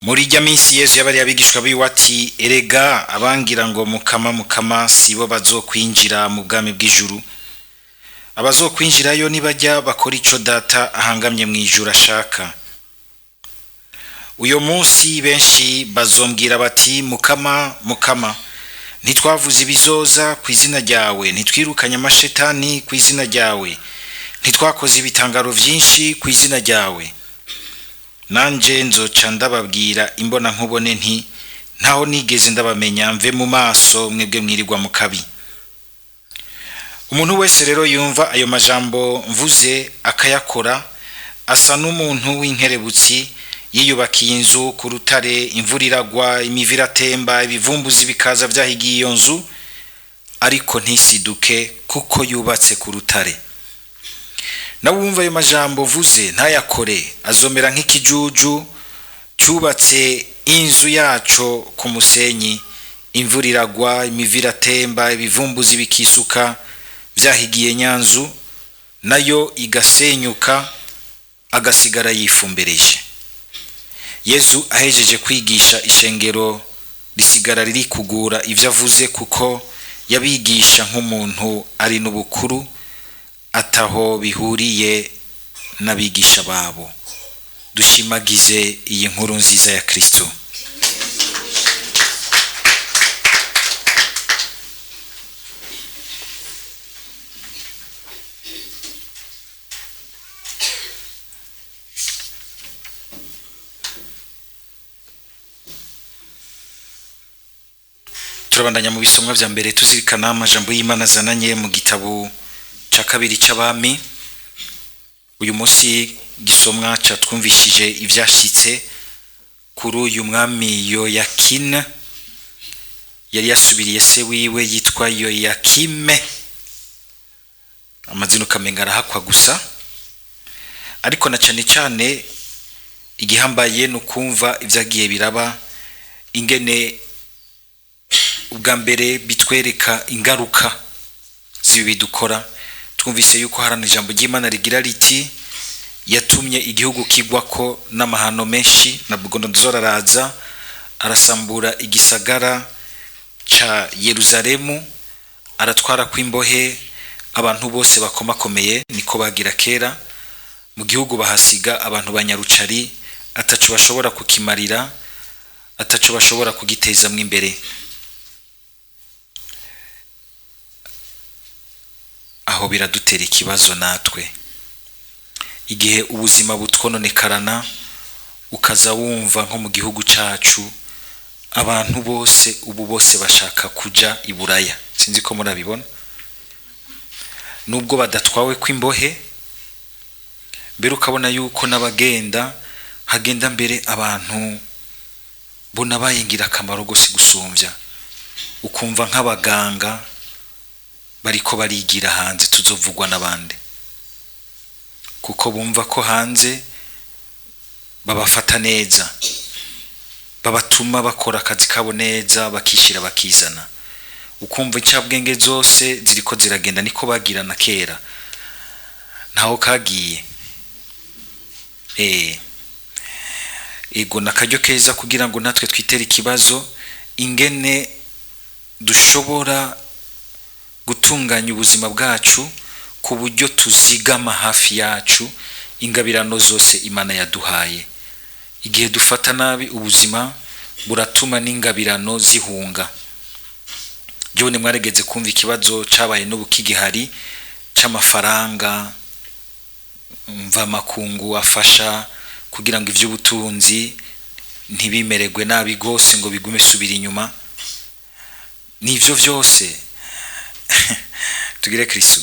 Muri irya minsi Yezu yabariye abigishwa biwe ati: "Erega abangira ngo mukama mukama sibo bazokwinjira mu bwami bw'ijuru. Abazokwinjirayo nibajya bakora ico Data ahangamye mu ijuru ashaka. Uyo munsi benshi bazombwira bati: Mukama mukama, ntitwavuze ibizoza ku izina ryawe, ntitwirukanye amashetani ku izina ryawe, ntitwakoze ibitangaro vyinshi ku izina ryawe? Nanje nzoca ndababwira imbona nkubone nti: Ntaho nigeze ndabamenya, mve mu maso mwebwe mwirirwa mu kabi. Umuntu wese rero yumva ayo majambo mvuze akayakora asa n'umuntu w'inkerebutsi yiyubakiye inzu ku rutare, imvura iragwa, imivu iratemba, ibivumbuzi bikaza vyahigiye iyo nzu, ariko ntisiduke kuko yubatse ku rutare. Nawe wumva ayo majambo mvuze ntayakore azomera nk'ikijuju cyubatse inzu yaco ku musenyi, imvura iragwa, imivu iratemba, ibivumbuzi bikisuka vyahigiye nyanzu, nayo igasenyuka, agasigara yifumbereje." Yezu ahejeje kwigisha ishengero risigara riri kugura ivyo avuze, kuko yabigisha nk'umuntu ari n'ubukuru ataho bihuriye n'abigisha babo. Dushimagize iyi nkuru nziza ya Kristo. Turabandanya mu bisomwa vya mbere tuzirikana amajambo y'Imana azananye mu gitabo ca kabiri c'Abami. Uyu munsi gisomwa catwumvishije ivyashitse kuri uyu mwami Yoyakini yari yasubiriye se wiwe yitwa Yoyakime. Amazina ukamenga arahakwa gusa, ariko na cane cane igihambaye ni ukumva ivyagiye biraba, ingene ubwa mbere bitwereka ingaruka z'ibi dukora. Twumvise yuko harana ijambo ry'Imana rigira riti: "Yatumye igihugu kigwako n'amahano menshi." Nabukodonozor araza arasambura igisagara ca Yeruzalemu, aratwara kw'imbohe abantu bose bakomakomeye, niko bagira kera mu gihugu, bahasiga abantu banyarucari ataco bashobora kukimarira, ataco bashobora kugitezamwo imbere. Aho biradutera ikibazo natwe igihe ubuzima butwononekarana, ukaza wumva nko mu gihugu cacu abantu bose ubu bose bashaka kuja i Buraya. Sinzi ko murabibona, nubwo badatwawe kw'imbohe, mbere ukabona yuko n'abagenda hagenda mbere abantu bona bayingira akamaro gose gusumvya, ukumva nk'abaganga bariko barigira hanze tuzovugwa n'abandi, kuko bumva ko hanze babafata neza, babatuma bakora akazi kabo neza, bakishira bakizana. Ukumva incabwenge zose ziriko ziragenda, niko bagirana kera, ntaho kagiye. Ego nakaryo keza kugira ngo natwe twitere ikibazo ingene dushobora gutunganya ubuzima bwacu ku buryo tuzigama hafi yacu ingabirano zose Imana yaduhaye. Igihe dufata nabi ubuzima buratuma n'ingabirano zihunga. Jone mwaregeze kumva ikibazo cabaye n'ubu kigihari c'amafaranga mvamakungu afasha kugira ngo ivy'ubutunzi ntibimererwe nabi gose ngo bigume subira inyuma. Nivyo vyose tugire Kristo.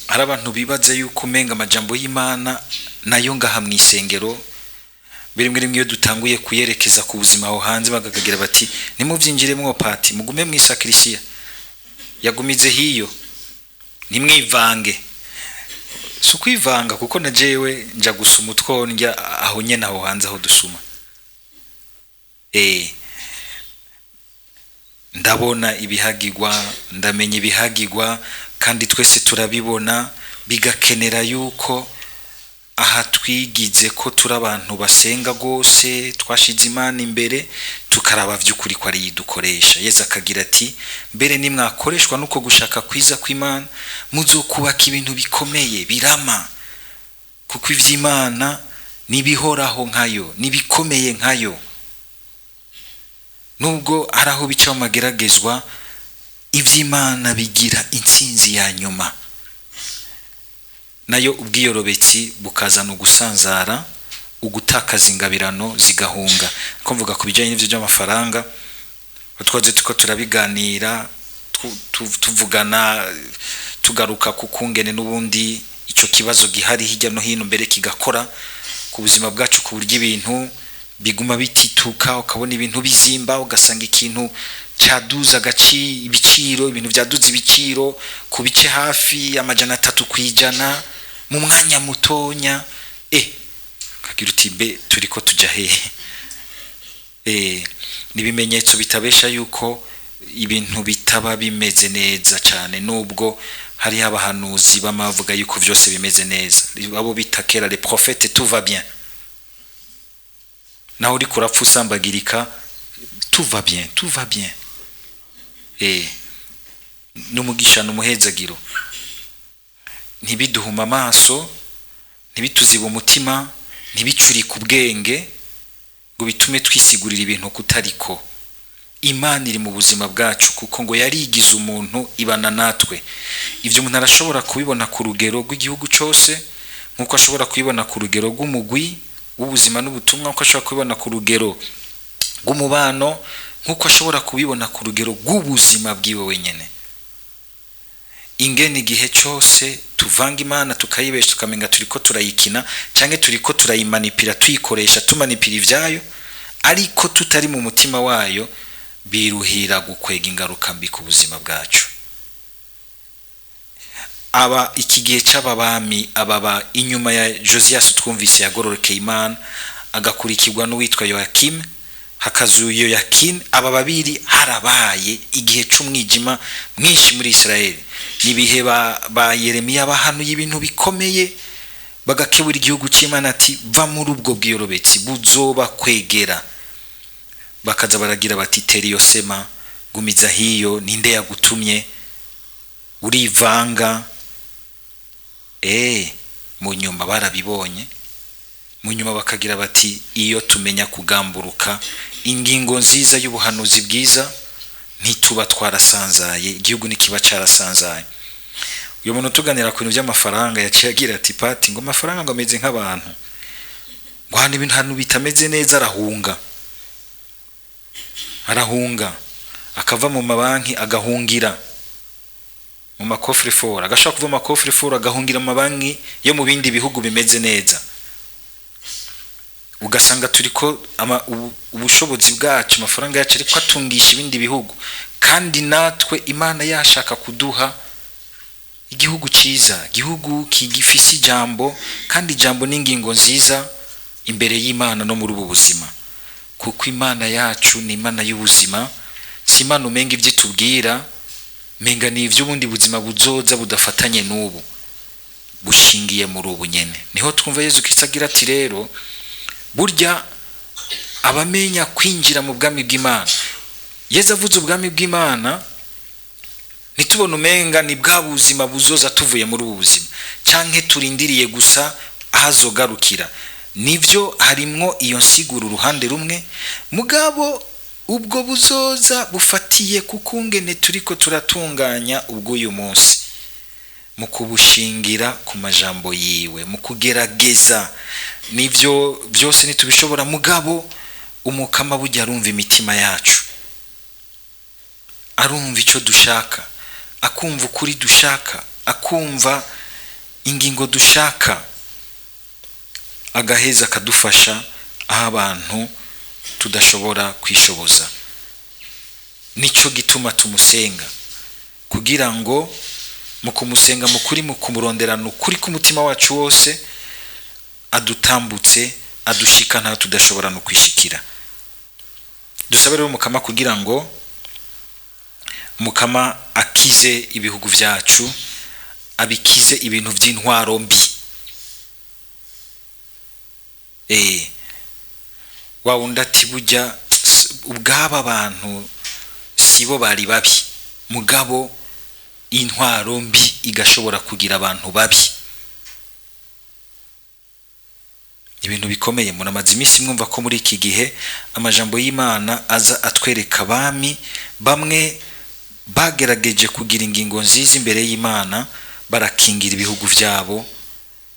Hari abantu bibaza yuko umenga amajambo y'Imana nayo ngaha mw'isengero, rimwe rimwe iyo dutanguye kuyerekeza ku buzima aho hanze bakagira bati: "Ntimuvyinjiremwo pati, mugume mw'isakirisiya yagumize hiyo, ntimwivange." Si ukwivanga, kuko na jewe nja gusuma utwo ndya aho nyene aho hanze aho dusuma. Ndabona ibihagigwa, ndamenya ibihagigwa, kandi twese turabibona, bigakenera yuko Aha twigize ko turi abantu basenga rwose, twashize Imana imbere, tukaraba by'ukuri ko ari dukoresha. Yezu akagira ati mbere nimwakoreshwa nuko gushaka kwiza kw'Imana, muzokubaka ibintu bikomeye birama, kuko ivy'Imana nibihoraho nkayo, nibikomeye nkayo. Nubwo hari aho bica mu mageragezwa, ivy'Imana bigira intsinzi ya nyuma. Nayo ubwiyorobetsi bukazana ugusanzara, ugutakaza ingabirano zigahunga. Ko mvuga ku bijyanye n'ibyo by'amafaranga, twaje tuko turabiganira, tuvugana, tugaruka ku kungene n'ubundi icyo kibazo gihari hirya no hino, mbere kigakora ku buzima bwacu, ku buryo ibintu biguma bitituka, ukabona ibintu bizimba, ugasanga ikintu cyaduza ibiciro, ibintu byaduza ibiciro ku bice hafi 300% mu mwanya mutonya. Kagira uti mbe turiko tuja hehe? Ni ibimenyetso bitabesha yuko ibintu bitaba bimeze neza cyane, nubwo hariho abahanuzi bamavuga yuko vyose bimeze neza, abo bita kera les prophètes tout va bien. Naho uriko urapfa usambagirika, tout va bien, tout va bien. N'umugisha n'umuhezagiro ntibiduhuma amaso, ntibituzibe umutima, ntibicurike ubwenge ngo bitume twisigurira ibintu kutariko. Imana iri mu buzima bwacu, kuko ngo yarigize umuntu ibana natwe. Ibyo umuntu arashobora kubibona ku rugero rw'igihugu cyose, nk'uko ashobora kubibona ku rugero rw'umugwi w'ubuzima n'ubutumwa, nk'uko ashobora kubibona ku rugero rw'umubano, nk'uko ashobora kubibona ku rugero rw'ubuzima bwiwe wenyine. Ingene igihe cyose tuvanga Imana, tukayibesha, tukamenga turiko turayikina canke turiko turayimanipira, tuyikoresha, tumanipira ivyayo, ariko tutari mu mutima wayo, biruhira gukwega ingaruka mbi ku buzima bwacu. Aba iki gihe c'aba bami, ababa inyuma ya Josias twumvise yagororokeye Imana, agakurikirwa n'uwitwa Yoakim, hakazu Yoyakin, aba babiri harabaye igihe c'umwijima mwinshi muri Israeli. Nibihe ba Yeremiya bahanuye ibintu bikomeye, bagakebura igihugu c'Imana ati va muri ubwo bwiyorobetsi buzoba kwegera. Bakaza baragira bati tera iyo sema, gumiza hiyo, ninde yagutumye urivanga? Mu nyuma barabibonye, mu nyuma bakagira bati iyo tumenya kugamburuka ingingo nziza y'ubuhanuzi bwiza ntituba twarasanzaye, igihugu nikiba carasanzaye. Uyu muntu tuganira ku bintu by'amafaranga yaciye agira ati pati ngo amafaranga ngo ameze nk'abantu, ngo hano ibintu bitameze neza arahunga, arahunga akava mu mabanki agahungira mu makofre fort, agashaka kuva mu makofre fort agahungira mu mabanki yo mu bindi bihugu bimeze neza. Ugasanga turiko ubushobozi bwacu, amafaranga yacu ariko atungisha ibindi bihugu, kandi natwe Imana yashaka kuduha igihugu ciza, igihugu kigifise ijambo, kandi ijambo n'ingingo nziza imbere y'Imana no muri ubu buzima, kuko Imana yacu ni Imana y'ubuzima. Si Imana umenga ivyo itubwira menga ni ivy'ubundi buzima buzoza budafatanye n'ubu, bushingiye muri ubu nyene. Niho twumva Yezu Kristo agira ati rero burya abamenya kwinjira mu bwami bw'Imana. Yezu avuze ubwami bw'Imana, ntitubone umenga ni bwa buzima buzoza tuvuye muri ubu buzima, canke turindiriye gusa ahazogarukira. Nivyo harimwo iyo nsiguro uruhande rumwe, mugabo ubwo buzoza bufatiye ku kungene turiko turatunganya ubw'uyu munsi, mu kubushingira ku majambo yiwe, mu kugerageza. Nivyo byose ntitubishobora, mugabo umukama burya arumva imitima yacu, arumva icyo dushaka, akumva ukuri dushaka, akumva ingingo dushaka, agaheza akadufasha aho abantu tudashobora kwishoboza. Nico gituma tumusenga, kugira ngo mu kumusenga mu kuri, mu kumuronderana ukuri k'umutima wacu wose, adutambutse, adushika ntaho tudashobora no kwishikira. Dusabe rero Mukama kugira ngo Mukama akize ibihugu vyacu, abikize ibintu vy'intwaro mbi. Wa wundi ati burya ubwaba abantu sibo bari babi, mugabo intwaro mbi igashobora kugira abantu babi. Ibintu bikomeye. Muramaze iminsi mwumva ko muri iki gihe amajambo y'Imana aza atwereka abami bamwe bagerageje kugira ingingo nziza imbere y'Imana, barakingira ibihugu byabo,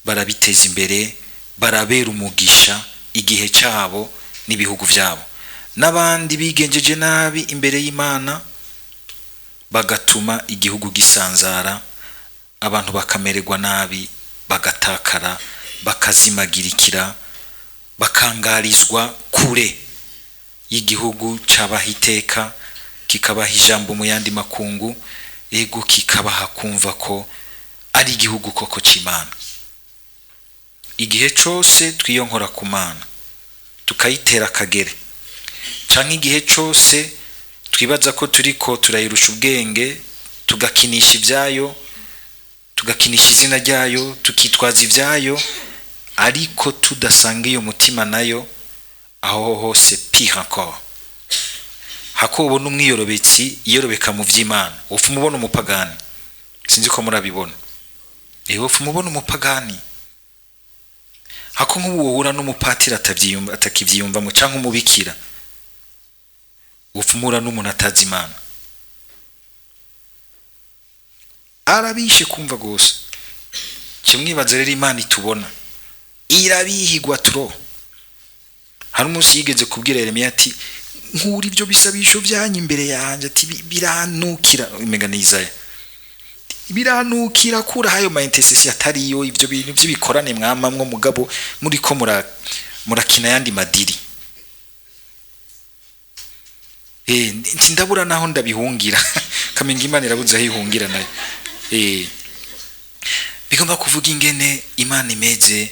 barabiteza imbere, barabera umugisha igihe cyabo n'ibihugu byabo, n'abandi bigenjeje nabi imbere y'Imana bagatuma igihugu gisanzara, abantu bakamererwa nabi, bagatakara, bakazimagirikira, bakangarizwa kure y'igihugu cabaha iteka, kikabaha ijambo mu yandi makungu, ego kikabaha kumva ko ari igihugu koko c'Imana. Igihe cose twiyonkora ku Mana tukayitera akagere, canke igihe cose twibaza ko turiko turayirusha ubwenge, tugakinisha ibyayo, tugakinisha izina ryayo, tukitwaza ibyayo, ariko tudasanga iyo mutima nayo, aho hose pire encore. Hako ubona umwiyorobetsi yiyorobeka mu vy'Imana, upfa umubona umupagani. Sinzi ko murabibona. Upfa umubona umupagani. Hako nk'ubu wohura n'umupatiri atakivyiyumvamo, canke umubikira, upfa umuhura n'umuntu atazi Imana. Arabishe kumva gose. Kimwibaza rero Imana itubona, irabihigwa tro. Hari umunsi yigeze kubwira Yeremiya ati nkura ibyo bisabisho byanyu imbere yanjye, ati biranukira, imega ni Isaya, biranukira, kura hayo ma intercession atariyo, ibyo bintu by'ibikorane mwamamwo, mugabo muriko murakina yandi madiri. Ndabura naho ndabihungira. Kamenga Imana irabuze aho ihungira nayo. Bigomba kuvuga ingene Imana imeze,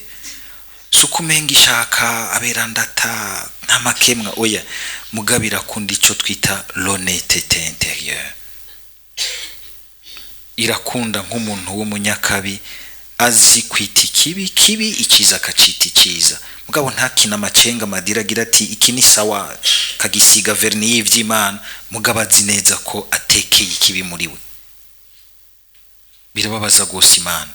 suko umenga ishaka aberandata nta makemwa, oya, mugabo irakunda ico twita l'honnêteté intérieure. Irakunda nk'umuntu w'umunyakabi azi kwita ikibi kibi, ikiza akacita ikiza, mugabo ntakina amacenga amadira agira ati iki ni sawa, kagisiga verni y'ivy'Imana, mugabo azi neza ko atekeye ikibi muri we. Birababaza gose Imana,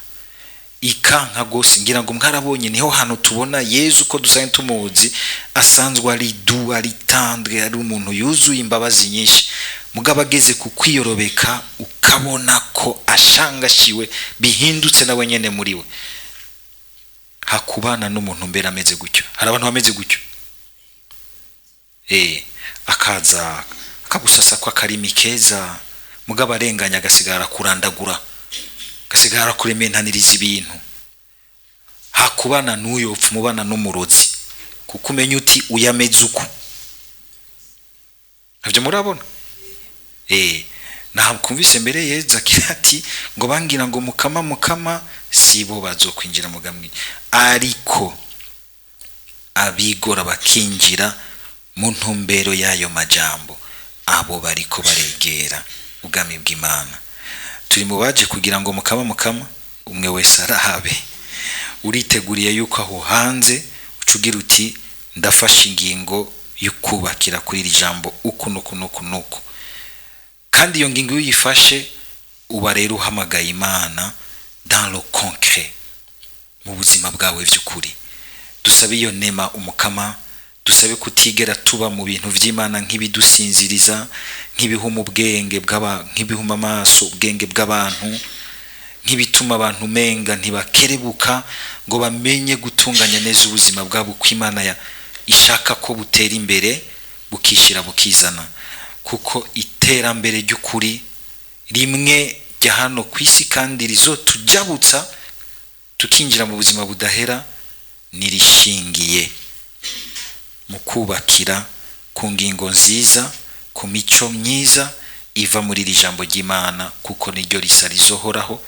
ikanka gose. Ngira ngo mwarabonye niho hantu tubona Yezu ko dusanzwe tumuzi, asanzwe ari doux, ari tendre, ari umuntu yuzuye imbabazi nyinshi, mugabo ageze ku kwiyorobeka ukabona ko ashangashiwe, bihindutse nawe nyene muri we. Hakubana n'umuntu mbere ameze gutyo. Hari abantu bameze gutyo, akaza akagusasa kwa karimi keza, mugabo arenganya agasigara kurandagura, agasigara kurementaniriza ibintu. Hakubana n'uyo upfa umubana n'umurozi, kuko umenya uti uyameze uku. Ntabyo murabona? Nakumvise mbere Yezu agira ati ngo bangira ngo mukama mukama sibo bazokwinjira mu gamwe, ariko abigora bakinjira mu ntumbero y'ayo majambo, abo bariko baregera ubwami bw'Imana. Turi mu baje kugira ngo mukama mukama, umwe wese arahabe. Uriteguriye yuko aho hanze ucugira uti ndafashe ingingo yo kubakira kuri iri jambo uku nuku nuku nuku. Kandi iyo ngingo iyo uyifashe uba rero uhamagaye Imana dans le concret, mu buzima bwawe by'ukuri. Dusabe iyo nema umukama, dusabe kutigera tuba mu bintu vy'Imana nk'ibidusinziriza, nk'ibihuma ubwenge bw'aba, nk'ibihuma amaso ubwenge bw'abantu, nk'ibituma abantu menga ntibakerebuka ngo bamenye gutunganya neza ubuzima bwabo uko Imana ishaka ko butera imbere, bukishira bukizana. Kuko iterambere ry'ukuri rimwe rya hano ku isi kandi rizotujabutsa tukinjira mu buzima budahera, nirishingiye mu kubakira ku ngingo nziza, ku mico myiza iva muri iri jambo ry'Imana, kuko niryo risa rizohoraho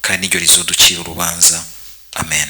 kandi niryo rizoducira urubanza. Amen.